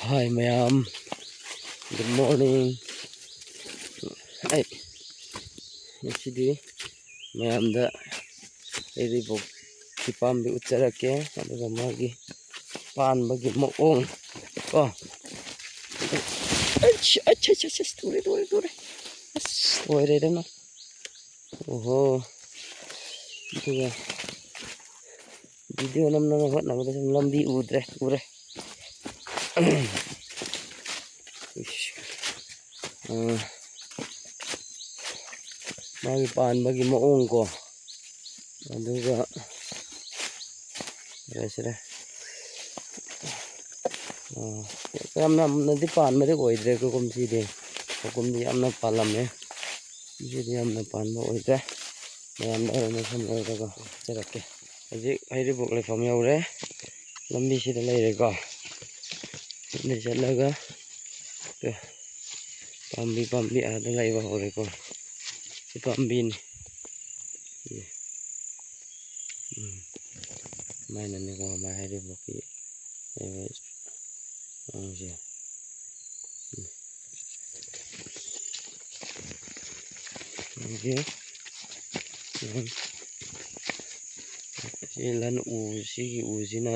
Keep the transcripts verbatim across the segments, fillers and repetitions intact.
Hi ꯃꯌꯥꯝ, good morning. ꯑꯩ ꯉꯁꯤꯗꯤ ꯃꯌꯥꯝꯗ ꯍꯩꯔꯤꯕꯣꯛꯀꯤ ꯄꯥꯝꯕꯤ ꯎꯠꯆꯔꯛꯀꯦ, ꯑꯗꯨꯒ ꯃꯥꯒꯤ ꯄꯥꯟꯕꯒꯤ ꯃꯑꯣꯡ ꯀꯣ꯫ ꯑꯩꯁ, ꯑꯩꯁ, ꯑꯩꯁ, ꯑꯩꯁ, ꯑꯩꯁ, ꯇꯨꯔꯦ, ꯇꯨꯔꯦ, ꯇꯨꯔꯦ꯫ ꯑꯁ, ꯂꯣꯏꯔꯦꯗꯅ꯫ ꯑꯣꯍꯣ꯫ ꯑꯗꯨꯒ video ꯅꯝꯅꯕ ꯍꯣꯠꯅꯕꯗ ꯁꯨꯝ ꯂꯝꯕꯤ ꯎꯗ꯭ꯔꯦ, ꯎꯔꯦ꯫ ꯏꯁ꯫ ꯑꯥ, ꯃꯥꯒꯤ ꯄꯥꯟꯕꯒꯤ ꯃꯑꯣꯡ ꯀꯣ, ꯑꯗꯨꯒ ꯀꯔꯤ ꯍꯥꯏꯁꯤꯔꯦ, ꯑꯥ, ꯌꯥꯝ ꯌꯥꯝꯅꯗꯤ ꯄꯥꯟꯕꯗꯤ ꯑꯣꯏꯗ꯭ꯔꯦ ꯀꯨꯝꯁꯤꯗꯤ꯫ ꯀꯨꯝꯗꯤ ꯌꯥꯝꯅ ꯄꯥꯜꯂꯝꯃꯦ, ꯀꯨꯝꯁꯤꯗꯤ ꯌꯥꯝꯅ ꯄꯥꯟꯕ ꯑꯣꯏꯗ꯭ꯔꯦ꯫ ꯃꯌꯥꯝꯗ ꯑꯣꯏꯅ ꯁꯨꯝ ꯂꯧꯔꯒ ꯆꯠꯂꯛꯀꯦ꯫ ꯍꯧꯖꯤꯛ ꯍꯩꯔꯤꯕꯣꯛ ꯂꯩꯐꯝ ꯌꯧꯔꯦ, ꯂꯝꯕꯤꯁꯤꯗ ꯂꯩꯔꯦꯀꯣ꯫ ꯁꯤꯗ ꯆꯠꯂꯒ ꯄꯥꯝꯕꯤ, ꯄꯥꯝꯕꯤ ꯑꯥꯗ ꯂꯩꯕ ꯍꯧꯔꯦꯀꯣ꯫ ꯁꯤ ꯄꯥꯝꯕꯤꯅꯤ꯫ ꯎꯝ꯫ ꯁꯨꯃꯥꯏꯅꯅꯤꯀꯣ ꯃꯥ ꯍꯩꯔꯤꯕꯣꯛꯀꯤ ꯂꯩꯕ ꯃꯑꯣꯡꯁꯦ꯫ ꯎꯝ꯫ ꯑꯗꯒꯤ, ꯎꯝ, ꯁꯤ ꯂꯟ ꯎ, ꯁꯤꯒꯤ ꯎꯁꯤꯅ,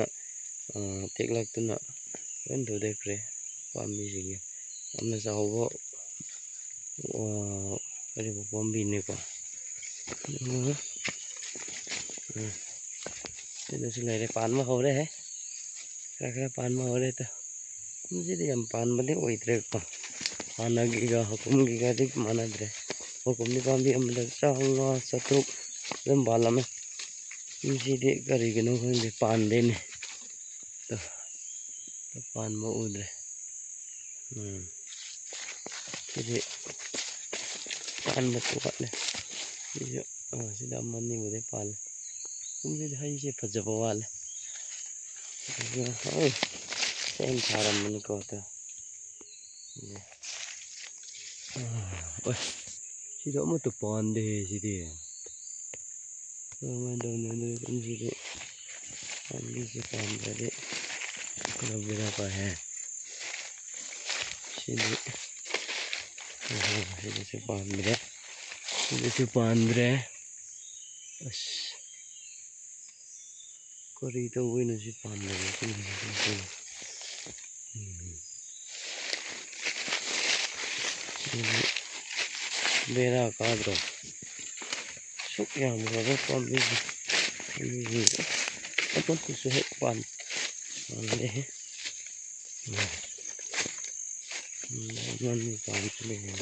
ꯑ, ꯇꯦꯛꯂꯛꯇꯨꯅ ꯂꯣꯏ ꯊꯨꯗꯦꯛꯈ꯭ꯔꯦ ꯄꯥꯝꯕꯤꯁꯤꯡꯁꯦ꯫ ꯌꯥꯝꯅ ꯆꯥꯎꯕ, ꯑ, ꯍꯩꯔꯤꯕꯣꯛ ꯄꯥꯝꯕꯤꯅꯤꯀꯣ꯫ ꯎꯝ꯫ ꯎꯝ꯫ ꯁꯤꯗꯁꯨ ꯂꯩꯔꯦ, ꯄꯥꯟꯕ ꯍꯧꯔꯦ꯫ ꯈꯔ ꯈꯔ ꯄꯥꯟꯕ ꯍꯧꯔꯦ ꯑꯗꯣ꯫ ꯀꯨꯝꯁꯤꯗꯤ ꯌꯥꯝ ꯄꯥꯟꯕꯗꯤ ꯑꯣꯏꯗ꯭ꯔꯦꯀꯣ꯫ ꯍꯥꯟꯅꯒꯤꯒ ꯍꯀꯨꯝꯒꯤꯒꯗꯤ ꯃꯥꯟꯅꯗ꯭ꯔꯦ꯫ ꯍꯀꯨꯝꯗꯤ ꯄꯥꯝꯕꯤ ꯑꯃꯗ ꯆꯥꯝꯃꯉꯥ, ꯆꯥꯇ꯭ꯔꯨꯛ ꯑꯗꯨꯝ ꯄꯥꯜꯂꯝꯃꯦ꯫ ꯀꯨꯝꯁꯤꯗꯤ ꯀꯔꯤꯒꯤꯅꯣ ꯈꯪꯗꯦ, ꯄꯥꯟꯗꯦꯅꯦ꯫ ꯑꯗꯣ, ꯄꯥꯟꯕ ꯎꯗ꯭ꯔꯦ꯫ ꯎꯝ꯫ ꯁꯤꯗꯤ ꯄꯥꯟꯕꯁꯨ ꯋꯥꯠꯂꯦ꯫ ꯁꯤꯁꯨ, ꯑ, ꯁꯤꯗ ꯑꯃ ꯑꯅꯤꯕꯨꯗꯤ ꯄꯥꯜꯂꯦ꯫ ꯀꯨꯝꯁꯤꯗꯤ ꯍꯩꯁꯦ ꯐꯖꯕ ꯋꯥꯠꯂꯦ꯫ ꯑꯗꯨꯅ, ꯍꯣꯏ, ꯁꯦꯝ ꯁꯥꯔꯝꯕꯅꯤꯀꯣ ꯑꯗꯣ꯫ ꯑꯣꯏ, ꯁꯤꯗ ꯑꯃꯠꯇ ꯄꯥꯟꯗꯦ ꯁꯤꯗꯤ꯫ ꯀꯃꯥꯏꯅ ꯇꯧꯅꯤ ꯑꯗꯨꯗꯤ ꯀꯨꯝꯁꯤꯗꯤ? ꯄꯥꯝꯕꯤꯁꯦ ꯄꯥꯟꯗ꯭ꯔꯗꯤ ꯈꯔ ꯕꯦꯔꯥ ꯀꯥꯏꯍꯦ꯫ ꯁꯤꯗꯤ, ꯑꯣꯍꯣ, ꯁꯤꯗꯁꯨ ꯄꯥꯟꯗ꯭ꯔꯦ꯫ ꯁꯤꯗꯁꯨ ꯄꯥꯟꯗ꯭ꯔꯦ꯫ ꯑꯁ, ꯀꯔꯤ ꯇꯧꯕꯩꯅꯣ ꯁꯤ ꯄꯥꯟꯗꯕꯁꯤ? ꯎꯝ꯫ ꯁꯤꯗꯤ ꯕꯦꯔꯥ ꯀꯥꯗ꯭ꯔꯣ? ꯁꯨꯛ ꯌꯥꯝꯈ꯭ꯔꯕ ꯄꯥꯝꯕꯤꯁꯦ꯫ ꯄꯥꯝꯕꯤꯁꯦ ꯑꯃꯠꯇꯁꯨ ꯍꯦꯛ ꯄꯥꯟ-, ꯄꯥꯟꯗꯦꯍꯦ꯫ ꯎꯝ, ꯑꯃꯅꯤ ꯄꯥꯟꯕ ꯂꯩꯌꯦ꯫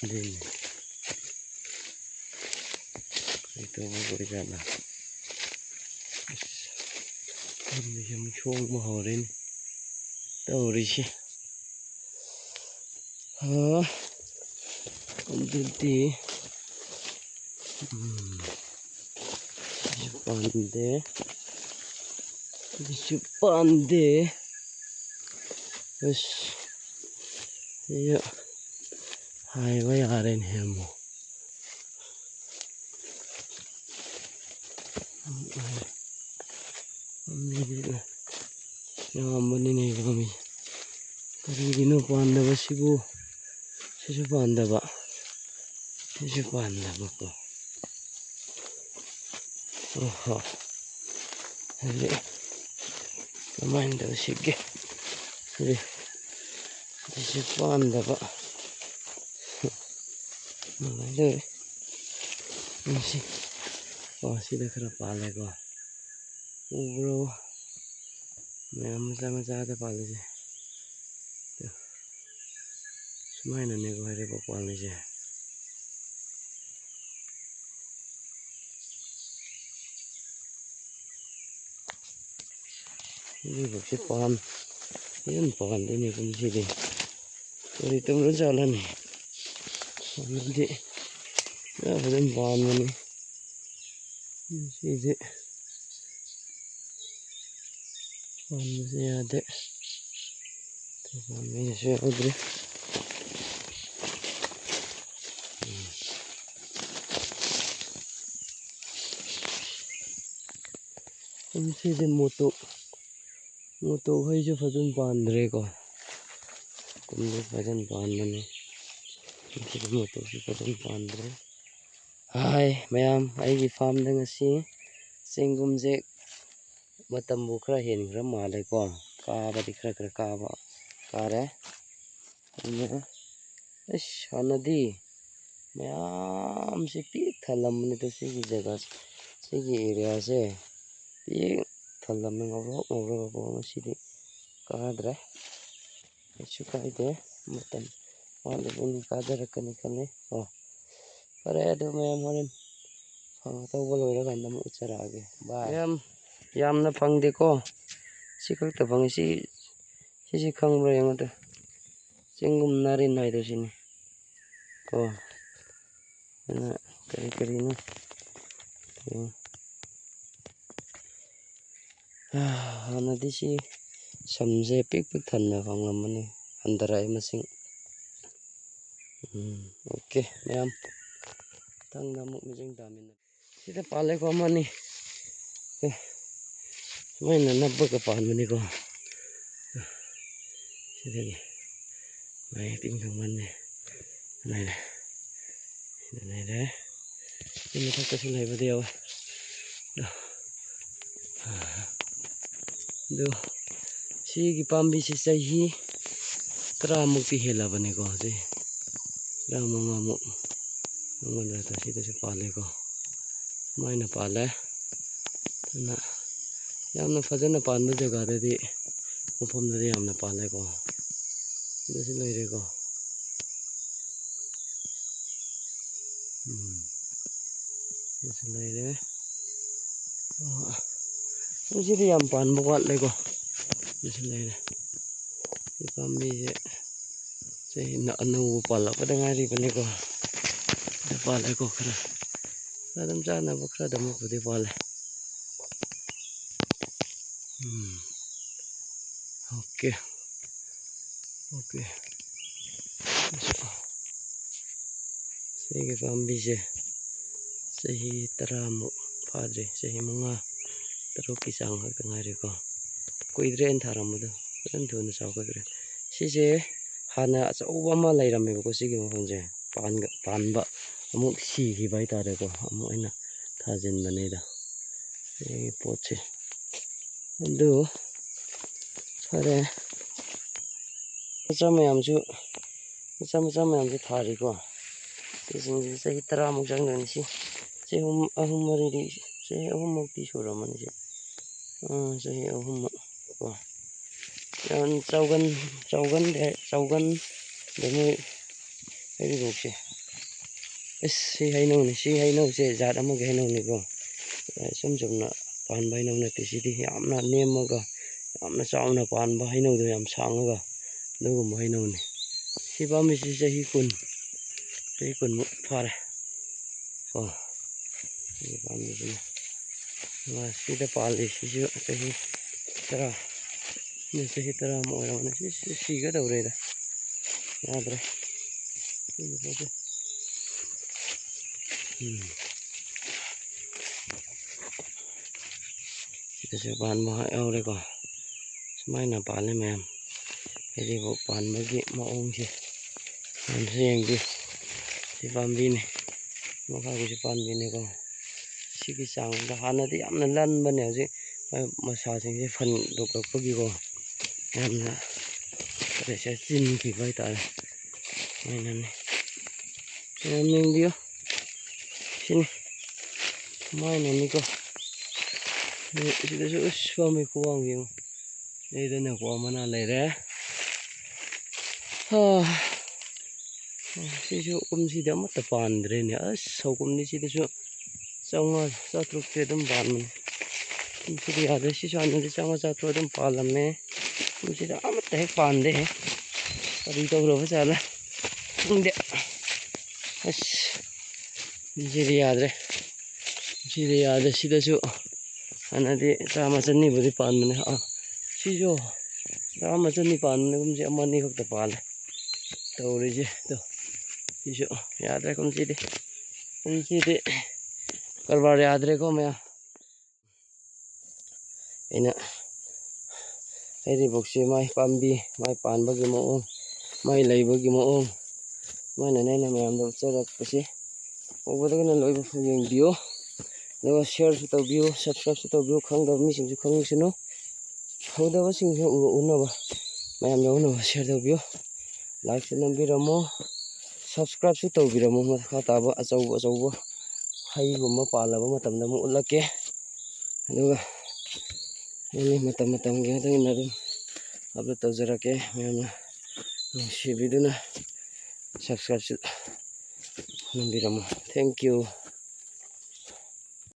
ꯑꯗꯨꯅꯤ꯫ ꯀꯩ ꯇꯧꯕ ꯑꯣꯏꯖꯥꯠꯅꯣ? ꯑꯁ, ꯄꯥꯝꯕꯤꯁꯦ ꯑꯃꯨꯛ ꯁꯣꯡꯕ ꯍꯧꯔꯦꯅꯦ ꯇꯧꯔꯤꯁꯦ꯫ ꯍꯥ, ꯑꯗꯨꯗꯤ, ꯎꯝ, ꯁꯤꯁꯨ ꯄꯥꯟꯗꯦ, ꯁꯤꯁꯨ ꯄꯥꯟꯗꯦ꯫ ꯑꯁ, ꯁꯤꯁꯨ ꯍꯥꯏꯕ ꯌꯥꯔꯦꯅꯦ ꯑꯃꯨꯛ꯫ ꯌꯥꯝꯕꯅꯤꯅꯦ ꯄꯥꯝꯃꯤ꯫ ꯀꯔꯤꯒꯤꯅꯣ ꯄꯥꯟꯗꯕꯁꯤꯕꯨ? ꯁꯤꯁꯨ ꯄꯥꯟꯗꯕ, ꯁꯤꯁꯨ ꯄꯥꯟꯗꯕꯀꯣ꯫ ꯑꯣꯍꯣ꯫ ꯑꯗꯨꯗꯤ ꯀꯃꯥꯏꯅ ꯇꯧꯁꯤꯒꯦ? ꯑꯗꯨꯗꯤ ꯁꯤꯁꯨ ꯄꯥꯟꯗꯕ꯫ ꯀꯃꯥꯏꯅ ꯇꯧꯔꯤ? ꯃꯁꯤ, ꯑꯣ, ꯁꯤꯗ ꯈꯔ ꯄꯥꯜꯂꯦꯀꯣ꯫ ꯎꯕ꯭ꯔꯣ? ꯃꯌꯥꯝ ꯃꯆꯥ ꯃꯆꯥꯗ ꯄꯥꯜꯂꯤꯁꯦ꯫ ꯁꯨꯃꯥꯏꯅꯅꯦꯀꯣ ꯍꯩꯔꯤꯕꯣꯛ ꯄꯥꯜꯂꯤꯁꯦ꯫ ꯍꯩꯔꯤꯕꯣꯛꯁꯦ ꯄꯥꯟ-, ꯐꯖꯅ ꯄꯥꯟꯗꯣꯏꯅꯦ ꯀꯨꯝꯁꯤꯗꯤ꯫ ꯀꯔꯤ ꯇꯧꯔ ꯖꯥꯠꯂꯅꯦ? ꯍꯥꯟꯅꯗꯤ ꯈꯔ ꯐꯖꯅ ꯄꯥꯟꯕꯅꯤ꯫ ꯀꯨꯝꯁꯤꯗꯤ ꯄꯥꯟꯕꯁꯦ ꯌꯥꯗꯦ꯫ ꯄꯥꯟꯕꯁꯨ ꯌꯥꯎꯗ꯭ꯔꯦ꯫ ꯀꯨꯝꯁꯤꯗꯤ ꯃꯣꯇꯣꯛ, ꯃꯣꯇꯣꯛ ꯍꯩꯁꯨ ꯐꯖꯅ ꯄꯥꯟꯗ꯭ꯔꯦꯀꯣ꯫ ꯃꯇꯨꯝꯗꯤ ꯐꯖꯅ ꯄꯥꯟꯕꯅꯤ꯫ ꯃꯁꯤꯗꯤ ꯃꯇꯨꯝꯁꯤ ꯐꯖꯅ ꯄꯥꯟꯗ꯭ꯔꯦ꯫ ꯍꯥꯏ ꯃꯌꯥꯝ, ꯑꯩꯒꯤ ꯐꯥꯔꯝꯗ ꯉꯁꯤ ꯆꯦꯡꯒꯨꯝꯁꯦ ꯃꯇꯝꯕꯨ ꯈꯔ ꯍꯦꯟꯈ꯭ꯔ ꯃꯥꯜꯂꯦꯀꯣ꯫ ꯀꯥꯕꯗꯤ ꯈꯔ ꯈꯔ ꯀꯥꯕ ꯀꯥꯔꯦ꯫ ꯑꯗꯨꯅ ꯑꯁ, ꯍꯥꯟꯅꯗꯤ ꯃꯌꯥꯝꯁꯤ ꯄꯤꯛ ꯊꯜꯂꯝꯕꯅꯤꯗ ꯁꯤꯒꯤ ꯖꯒꯥꯁꯦ, ꯁꯤꯒꯤ ꯑꯦꯔꯤꯌꯥꯁꯦ ꯄꯤꯛ ꯊꯜꯂꯝꯃꯦ, ꯉꯧꯔꯣꯛ ꯉꯧꯔꯒꯀꯣ꯫ ꯉꯁꯤꯗꯤ ꯀꯥꯗ꯭ꯔꯦ꯫ ꯀꯩꯁꯨ ꯀꯥꯏꯗꯦ, ꯃꯇꯝ ꯋꯥꯠꯂꯤꯕꯅꯤ, ꯀꯥꯖꯔꯛꯀꯅꯤ ꯈꯜꯂꯤ꯫ ꯑꯣ, ꯐꯔꯦ, ꯑꯗꯨ ꯃꯌꯥꯝ ꯍꯣꯔꯦꯟ ꯐꯥꯝ ꯇꯧꯕ ꯂꯣꯏꯔꯀꯥꯟꯗ ꯑꯃꯨꯛ ꯎꯠꯆꯔꯛꯑꯒꯦ꯫ ꯕꯥꯏ꯫ ꯃꯌꯥꯝ, ꯌꯥꯝꯅ ꯐꯪꯗꯦꯀꯣ, ꯁꯤ ꯈꯛꯇ ꯐꯪꯉꯤ꯫ ꯁꯤ, ꯁꯤꯁꯤ ꯈꯪꯕ꯭ꯔꯥ ꯌꯦꯡꯉꯨꯗ, ꯆꯦꯡꯒꯨꯝ ꯅꯥꯔꯤꯟ ꯍꯥꯏꯗꯣ ꯁꯤꯅꯤ ꯀꯣ꯫ ꯑꯗꯨꯅ ꯀꯔꯤ ꯀꯔꯤꯅꯣ ꯌꯦꯡꯉꯨ꯫ ꯍꯥꯟꯅꯗꯤ ꯁꯤ ꯁꯝꯁꯦ ꯄꯤꯛ ꯄꯤꯛ ꯊꯟꯅ ꯐꯪꯂꯝꯕꯅꯤ, ꯍꯟꯊꯔꯛꯑꯦ ꯃꯁꯤꯡ꯫ ꯎꯝ, ꯑꯣꯀꯦ ꯃꯌꯥꯝ, ꯃꯊꯪꯗ ꯑꯃꯨꯛ ꯃꯤꯠꯌꯦꯡ ꯇꯥꯃꯤꯟꯅ꯫ ꯁꯤꯗ ꯄꯥꯜꯂꯦꯀꯣ ꯑꯃꯅꯤ꯫ ꯑꯦ, ꯁꯨꯃꯥꯏꯅ ꯅꯞꯄꯒ ꯄꯥꯟꯕꯅꯤꯀꯣ꯫ ꯁꯤꯗꯒꯤ ꯃꯥꯏ ꯇꯤꯡ ꯊꯪꯕꯅꯦ꯫ ꯂꯩꯔꯦ꯫ ꯁꯤꯗ ꯂꯩꯔꯦ꯫ ꯁꯤ ꯃꯊꯛꯇꯁꯨ ꯂꯩꯕꯗꯤ ꯌꯥꯎꯋꯦ꯫ ꯑꯗꯨ ꯁꯤꯒꯤ ꯄꯥꯝꯕꯤꯁꯤ ꯆꯍꯤ ꯇꯔꯥꯃꯨꯛꯇꯤ ꯍꯦꯜꯂꯕꯅꯤꯀꯣ꯫ ꯁꯤ ꯇꯔꯥꯃꯉꯥꯃꯨꯛ ꯑꯩꯉꯣꯟꯗ ꯁꯤꯗꯁꯨ ꯄꯥꯜꯂꯦꯀꯣ꯫ ꯁꯨꯃꯥꯏꯅ ꯄꯥꯜꯂꯦ꯫ ꯑꯗꯨꯅ ꯌꯥꯝꯅ ꯐꯖꯅ ꯄꯥꯟꯕ ꯖꯒꯥꯗꯗꯤ, ꯃꯐꯝꯗꯗꯤ ꯌꯥꯝꯅ ꯄꯥꯜꯂꯦꯀꯣ꯫ ꯁꯤꯗꯁꯨ ꯂꯩꯔꯦꯀꯣ꯫ ꯎꯝ꯫ ꯁꯤꯗꯁꯨ ꯂꯩꯔꯦ꯫ ꯑ, ꯁꯤꯗꯤ ꯌꯥꯝ ꯄꯥꯟꯕ ꯋꯥꯠꯂꯦꯀꯣ꯫ ꯁꯤꯗꯁꯨ ꯂꯩꯔꯦ꯫ ꯁꯤ ꯄꯥꯝꯕꯤꯁꯦ ꯆꯍꯤ ꯅ-, ꯑꯅꯧꯕ ꯄꯥꯜꯂꯛꯄꯗ ꯉꯥꯏꯔꯤꯕꯅꯤꯀꯣ꯫ ꯁꯤꯗ ꯄꯥꯜꯂꯦꯀꯣ ꯈꯔ꯫ ꯑꯗꯨꯝ ꯆꯥꯅꯕ ꯈꯔ ꯑꯗꯨꯃꯛꯄꯨꯗꯤ ꯄꯥꯜꯂꯦ꯫ ꯎꯝ꯫ ꯑꯣꯀꯦ꯫ ꯑꯣꯀꯦ꯫ ꯁꯤꯒꯤ ꯄꯥꯝꯕꯤꯁꯦ ꯆꯍꯤ ꯇꯔꯥꯃꯨꯛ ꯐꯥꯗ꯭ꯔꯤ, ꯆꯍꯤ ꯃꯉꯥ, ꯇꯔꯨꯛꯀꯤ ꯆꯥꯡ ꯈꯛꯇ ꯉꯥꯏꯔꯤꯀꯣ꯫ ꯀꯨꯏꯗ꯭ꯔꯦ ꯑꯩꯅ ꯊꯥꯔꯝꯕꯗꯣ, ꯐꯖꯅ ꯊꯨꯅ ꯆꯥꯎꯈꯠꯈ꯭ꯔꯦ꯫ ꯁꯤꯁꯦ ꯍꯥꯟꯅ ꯑꯆꯧꯕ ꯑꯃ ꯂꯩꯔꯝꯃꯦꯕꯀꯣ ꯁꯤꯒꯤ ꯃꯐꯝꯁꯦ, ꯄꯥꯟꯒ ꯄꯥꯟꯕ ꯑꯃꯨꯛ ꯁꯤꯈꯤꯕ ꯍꯥꯏꯇꯥꯔꯦꯀꯣ꯫ ꯑꯃꯨꯛ ꯑꯩꯅ ꯊꯥꯖꯤꯟꯕꯅꯤꯗ ꯁꯤꯒꯤ ꯄꯣꯠꯁꯦ꯫ ꯑꯗꯨ ꯐꯔꯦ, ꯃꯆꯥ ꯃꯌꯥꯝꯁꯨ, ꯃꯆꯥ ꯃꯆꯥ ꯃꯌꯥꯝꯁꯨ ꯊꯥꯔꯤꯀꯣ꯫ ꯁꯤꯁꯤꯡꯁꯤ ꯆꯍꯤ ꯇꯔꯥꯃꯨꯛ ꯆꯪꯒꯅꯤ꯫ ꯁꯤ ꯆꯍꯤ ꯑꯍꯨꯝ, ꯑꯍꯨꯝ ꯃꯔꯤꯗꯤ, ꯆꯍꯤ ꯑꯍꯨꯝꯃꯨꯛꯇꯤ ꯁꯨꯔꯝꯃꯅꯤ ꯁꯤ꯫ ꯑꯥ, ꯆꯍꯤ ꯑꯍꯨꯝꯃꯨꯛ ꯀꯣ꯫ ꯌꯥꯝ ꯆꯥꯎꯒꯟ-, ꯆꯥꯎꯒꯟꯗꯦ, ꯆꯥꯎꯒꯟꯗꯦ ꯃꯣꯏ ꯍꯩꯔꯤꯕꯣꯛꯁꯦ꯫ ꯑꯁ, ꯁꯤ ꯍꯩꯅꯧꯅꯤ꯫ ꯁꯤ ꯍꯩꯅꯧꯁꯦ ꯖꯥꯠ ꯑꯃꯒꯤ ꯍꯩꯅꯧꯅꯤꯀꯣ꯫ ꯏꯆꯝ ꯆꯝꯅ ꯄꯥꯟꯕ ꯍꯩꯅꯧ ꯅꯠꯇꯦ꯫ ꯁꯤꯗꯤ ꯌꯥꯝꯅ ꯅꯦꯝꯃꯒ ꯌꯥꯝꯅ ꯆꯥꯎꯅ ꯄꯥꯟꯕ ꯍꯩꯅꯧꯗꯣ, ꯌꯥꯝ ꯁꯥꯡꯉꯒ ꯑꯗꯨꯒꯨꯝꯕ ꯍꯩꯅꯧꯅꯤ꯫ ꯁꯤ ꯄꯥꯝꯕꯤꯁꯤ ꯆꯍꯤ ꯀꯨꯟ, ꯆꯍꯤ ꯀꯨꯟꯃꯨꯛ ꯐꯥꯔꯦ ꯀꯣ꯫ ꯁꯤ ꯄꯥꯝꯕꯤꯁꯤꯅ ꯁꯤꯗ ꯄꯥꯜꯂꯤ꯫ ꯁꯤꯁꯨ ꯆꯍꯤ ꯇꯔꯥ, ꯁꯤꯅ ꯆꯍꯤ ꯇꯔꯥꯃꯨꯛ ꯑꯣꯏꯔꯝꯃꯅꯤ꯫ ꯁꯤ, ꯁꯤ ꯁꯤꯒꯗꯧꯔꯦꯗ꯫ ꯌꯥꯗ꯭ꯔꯦ꯫ ꯎꯝ꯫ ꯁꯤꯗꯁꯨ ꯄꯥꯟꯕ ꯌꯥꯎꯔꯦꯀꯣ꯫ ꯁꯨꯃꯥꯏꯅ ꯄꯥꯜꯂꯦ ꯃꯌꯥꯝ꯫ ꯍꯩꯔꯤꯕꯣꯛ ꯄꯥꯟꯕꯒꯤ ꯃꯑꯣꯡꯁꯦ ꯃꯌꯥꯝꯁꯨ ꯌꯦꯡꯕꯤꯌꯨ꯫ ꯁꯤ ꯄꯥꯝꯕꯤꯅꯤ꯫ ꯃꯈꯥꯒꯤꯁꯨ ꯄꯥꯝꯕꯤꯅꯤꯀꯣ꯫ ꯁꯤꯒꯤ ꯆꯥꯡꯗ ꯍꯥꯟꯅꯗꯤ ꯌꯥꯝꯅ ꯂꯟꯕꯅꯦ, ꯍꯧꯖꯤꯛ ꯃꯥꯏ ꯃꯁꯥꯁꯤꯡꯁꯦ ꯐꯟꯗꯣꯛꯂꯛꯄꯒꯤꯀꯣ ꯌꯥꯝꯅ ꯀꯔꯤꯁꯦ ꯆꯤꯟꯈꯤꯕ ꯍꯥꯏꯇꯥꯔꯦ꯫ ꯁꯨꯃꯥꯏꯅꯅꯤ꯫ ꯃꯌꯥꯝ ꯌꯦꯡꯕꯤꯌꯨ꯫ ꯁꯤꯅꯤ꯫ ꯁꯨꯃꯥꯏꯅꯅꯤꯀꯣ꯫ ꯁꯤꯗꯁꯨ ꯑꯁ ꯄꯥꯝꯕꯤ ꯈꯨꯋꯥꯡ ꯌꯦꯡꯉꯨ꯫ ꯁꯤꯗꯅꯀꯣ ꯑꯃꯅ ꯂꯩꯔꯦ꯫ ꯍꯥ꯫ ꯁꯤꯁꯨ ꯀꯨꯝꯁꯤꯗꯤ ꯑꯃꯠꯇ ꯄꯥꯟꯗ꯭ꯔꯦꯅꯦ꯫ ꯑꯁ, ꯁꯧꯀꯨꯝꯗꯤ ꯁꯤꯗꯁꯨ ꯆꯥꯝꯃꯉꯥ ꯆꯥꯇ꯭ꯔꯨꯛꯇꯤ ꯑꯗꯨꯝ ꯄꯥꯟꯕꯅꯤ꯫ ꯀꯨꯝꯁꯤꯗꯤ ꯌꯥꯗ꯭ꯔꯦ꯫ ꯁꯤꯁꯨ ꯍꯥꯟꯅꯗꯤ ꯆꯥꯝꯃꯉꯥ ꯆꯥꯇ꯭ꯔꯨꯛ ꯑꯗꯨꯝ ꯄꯥꯜꯂꯝꯃꯦ꯫ ꯀꯨꯝꯁꯤꯗꯤ ꯑꯃꯠꯇ ꯍꯦꯛ ꯄꯥꯟꯗꯦ꯫ ꯀꯔꯤ ꯇꯧꯔꯕ ꯖꯥꯠꯂ ꯈꯪꯗꯦ꯫ ꯑꯁ, ꯀꯨꯝꯁꯤꯗꯤ ꯌꯥꯗ꯭ꯔꯦ꯫ ꯀꯨꯝꯁꯤꯗꯤ ꯌꯥꯗ꯭ꯔꯦ꯫ ꯁꯤꯗꯁꯨ ꯍꯥꯟꯅꯗꯤ ꯆꯥꯝꯃ ꯆꯅꯤꯕꯨꯗꯤ ꯄꯥꯟꯕꯅꯦ꯫ ꯑꯥ, ꯁꯤꯁꯨ ꯆꯥꯝꯃ ꯆꯅꯤ ꯄꯥꯟꯕꯅꯦ꯫ ꯀꯨꯝꯁꯤ ꯑꯃ ꯑꯅꯤ ꯈꯛꯇ ꯄꯥꯜꯂꯦ ꯇꯧꯔꯤꯁꯦ꯫ ꯑꯗꯣ ꯁꯤꯁꯨ ꯌꯥꯗ꯭ꯔꯦ ꯀꯨꯝꯁꯤꯗꯤ꯫ ꯀꯨꯝꯁꯤꯗꯤ ꯀꯔꯕꯥꯔ ꯌꯥꯗ꯭ꯔꯦꯀꯣ ꯃꯌꯥꯝ꯫ ꯑꯩꯅ ꯍꯩꯔꯤꯕꯣꯛꯁꯤ ꯃꯥꯏ ꯄꯥꯝꯕꯤ, ꯃꯥꯏ ꯄꯥꯟꯕꯒꯤ ꯃꯑꯣꯡ, ꯃꯥꯏ ꯂꯩꯕꯒꯤ ꯃꯑꯣꯡ ꯁꯨꯃꯥꯏꯅꯅꯦ ꯑꯩꯅ ꯃꯌꯥꯝꯗ ꯎꯠꯆꯔꯛꯄꯁꯤ꯫ ꯍꯧꯕꯗꯒꯤꯅ ꯂꯣꯏꯕ ꯐꯥꯎ ꯌꯦꯡꯕꯤꯌꯨ, ꯑꯗꯨꯒ shareꯁꯨ ꯇꯧꯕꯤꯌꯨ, subscribeꯁꯨ ꯇꯧꯕꯤꯌꯨ, ꯈꯪꯗꯕ ꯃꯤꯁꯤꯡꯁꯨ ꯈꯪꯁꯅꯨ꯫ ꯍꯧꯗꯕꯁꯤꯡꯁꯨ ꯎ-, ꯎꯅꯕ, ꯃꯌꯥꯝ ꯌꯥꯎꯅꯕ share ꯇꯧꯕꯤꯌꯨ, likeꯁꯨ ꯅꯝꯕꯤꯔꯝꯃꯣ, subscribeꯁꯨ ꯇꯧꯕꯤꯔꯝꯃꯣ꯫ ꯃꯈꯥ ꯇꯥꯕ ꯑꯆꯧ ꯑꯆꯧꯕ ꯍꯩꯒꯨꯝꯕ ꯄꯥꯜꯂꯕ ꯃꯇꯝꯗ ꯑꯃꯨꯛ ꯎꯠꯂꯛꯀꯦ꯫ ꯑꯗꯨꯒ ꯑꯩꯅ ꯃꯇꯝ ꯃꯇꯝꯒꯤ ꯃꯇꯨꯡ ꯏꯟꯅ ꯑꯗꯨꯝ upload ꯇꯧꯖꯔꯛꯀꯦ꯫ ꯃꯌꯥꯝꯅ ꯅꯨꯡꯁꯤꯕꯤꯗꯨꯅ subscribeꯁꯨ ꯅꯝꯕꯤꯔꯝꯃꯣ꯫ Thank you꯫